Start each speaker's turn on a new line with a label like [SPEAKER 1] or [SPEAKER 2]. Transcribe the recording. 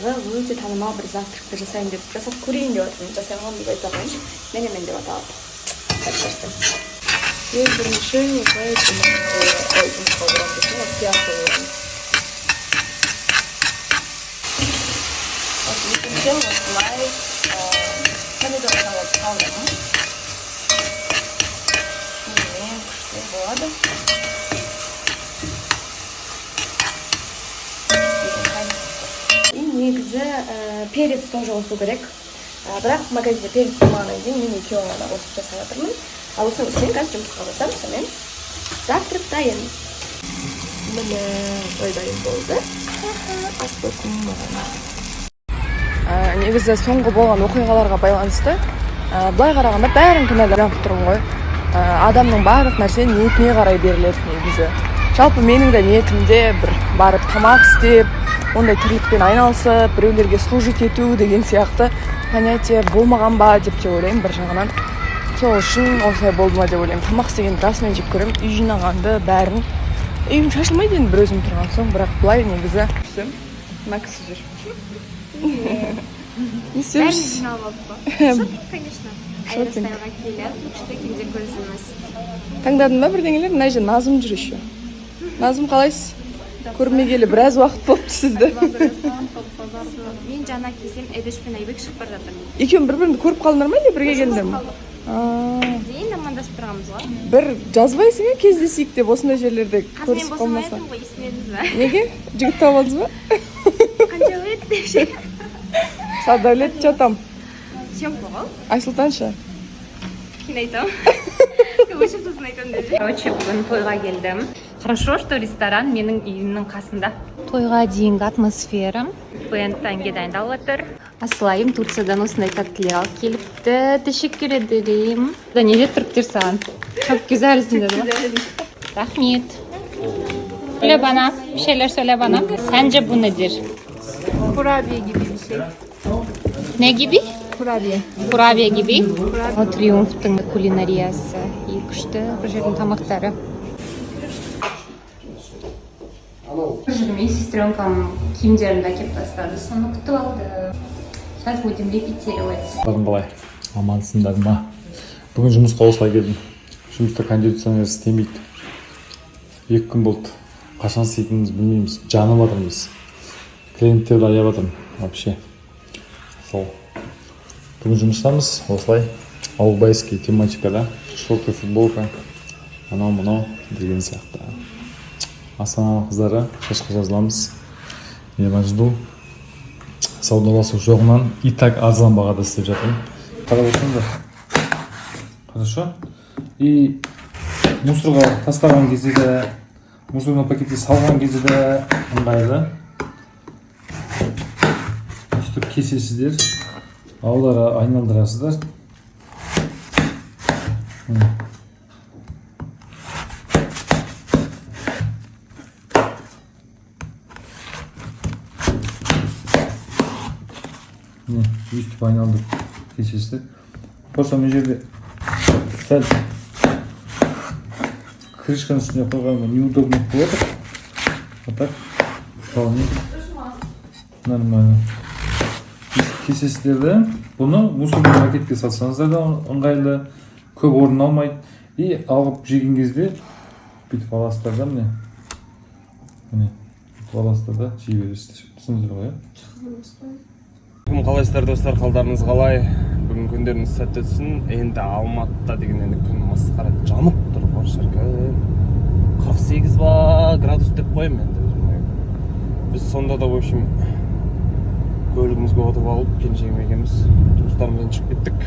[SPEAKER 1] Астанадағы өте танымал бір завтракты жасайын деп, жасап көрейін деп жатырмын. Жасай аламын деп айта алмайыншы. Менемен деп аталады. Ең бірінші осылай ой, жұмыртқа орамыз десем, ғой, пияз орамыз. Вот, екінші осылай помидор салып салдым. Сонымен күшті болады. И негізі перец тоже қосу керек. Бірақ магазинде перец болмағаннан кейін мен екеуін ғана қосып жасап жатырмын. Ал осының үстінен қазір жұмыртқа қосамын, сонымен завтрак дайын. Міне, осылай дайын болды. Ас болсын маған. Негізі соңғы болған оқиғаларға байланысты былай қарағанда бәрін кінәлап тұрмын ғой. Адамның барлық нәрсе ниетіне қарай беріледі негізі. Жалпы менің де ниетімде бір барып тамақ істеп, ондай тірлікпен айналысып, біреулерге служить ету деген сияқты понятие болмаған ба деп те ойлаймын бір жағынан. Сол үшін осылай болды ма деп ойлаймын. Тамақ істегенді расымен жек көремін, үй жинағанды, бәрін. Үйім шашылмайды енді бір өзім тұрған соң, бірақ былай негізі. Мына кісі жүр. Не істеп
[SPEAKER 2] Бәрін
[SPEAKER 1] жүрсіз?
[SPEAKER 2] жиналып алдық қой. Шопинг, конечно.
[SPEAKER 1] Шопинг.
[SPEAKER 2] Аэростайлға келіп, күшті киімдер көріп жүрміз.
[SPEAKER 1] Таңдадың ба бірдеңелер? Мына жерде Назым жүр еще. Назым, қалайсыз? Көрмегелі біраз уақыт болыпты сізді.
[SPEAKER 2] Мен жаңа келсем, Эдеш пен Айбек шығып бара жатыр.
[SPEAKER 1] Екеуің бір біріңді көріп қалдыңдар ма, или бірге келдіңдер ма?
[SPEAKER 2] Зейін, амандасып тұрғанбыз ғой.
[SPEAKER 1] Бір жазбайсың, иә, кездесейік деп, осындай жерлерде
[SPEAKER 2] Қазір мен
[SPEAKER 1] көрісіп
[SPEAKER 2] босамай
[SPEAKER 1] қалмаса.
[SPEAKER 2] жатырмын ғой, естімедіңіз ба?
[SPEAKER 1] Неге? Жігіт тауып алдыңыз ба?
[SPEAKER 2] Қанша өтті деп ше.
[SPEAKER 1] Садәулет, че там?
[SPEAKER 2] Съемка ғой.
[SPEAKER 1] Айсұлтан ше?
[SPEAKER 2] Кейін айтамын. Өшіп, сосын айтамын деп.
[SPEAKER 3] Короче, бүгін тойға келдім. Хорошо, что ресторан менің үйімнің қасында. Тойға дейінгі атмосфера. Бенд әнге дайындалып жатыр. Асылайым Турциядан осындай тәттілер алып келіпті. Teşekkür ederim. Да не деді түріктер саған? Çok güzelsin dedi mi? Рахмет. Söyle bana, bir şeyler söyle bana. Sence bu nedir?
[SPEAKER 4] Kurabiye gibi bir şey.
[SPEAKER 3] Ne gibi?
[SPEAKER 4] Kurabiye.
[SPEAKER 3] Kurabiye gibi. О, Триумфтың кулинариясы. И күшті бұл жердің тамақтары. Жүрмей, сестренкам киімдерімді әкеліп тастады. Соны күтіп алды. Сейчас будем репетировать.
[SPEAKER 5] Қалың қалай, амансыңдар ма? Бүгін жұмысқа осылай келдім. Жұмыста кондиционер істемейді, 2 күн болды. Қашан істейтінімізді білмейміз, жанып жатырмыз, клиенттерді аяп жатырмын вообще. Сол, бүгін жұмыстамыз осылай, ауылбайский тематикада, шорты, футболка, анау мынау деген сияқты. Астананың қыздары, шашқа жазыламыз, я вас жду. Саудаласу жоғынан и так арзан бағада істеп жатырмын, қарап отырсаңдар. Хорошо. И мусорға тастаған кезде де, мусорный пакетке салған кезде де ыңғайлы. Өйстіп кесесіздер, аудара айналдырасыздар. Міне. Міне, өйстіп айналдырып кесесіздер. Просто мына жерде сәл крышканың үстіне қойғанға неудобно болып жатыр, а так вполне нормально. Өйстіп кесесіздер де, бұны мусорный пакетке салсаңыздар да ыңғайлы, көп орын алмайды. И алып жеген кезде бүйтіп аласыздар да, міне, міне, бүйтіп аласыздар да, жей бересіздер. Түсіндіңіздер ғой, иә?
[SPEAKER 6] Бүгін қалайсыздар, достар, қалдарыңыз қалай? Бүгін күндеріңіз сәтті өтсін. Енді Алматыда деген енді күн масқара, жанып тұр ғой, шіркін. 48 ба градус деп қоямын енді өзім. Біз сонда да, в общем, көлігімізге отырып алып, келіншегім екеуміз жұмыстарымыздан шығып кеттік.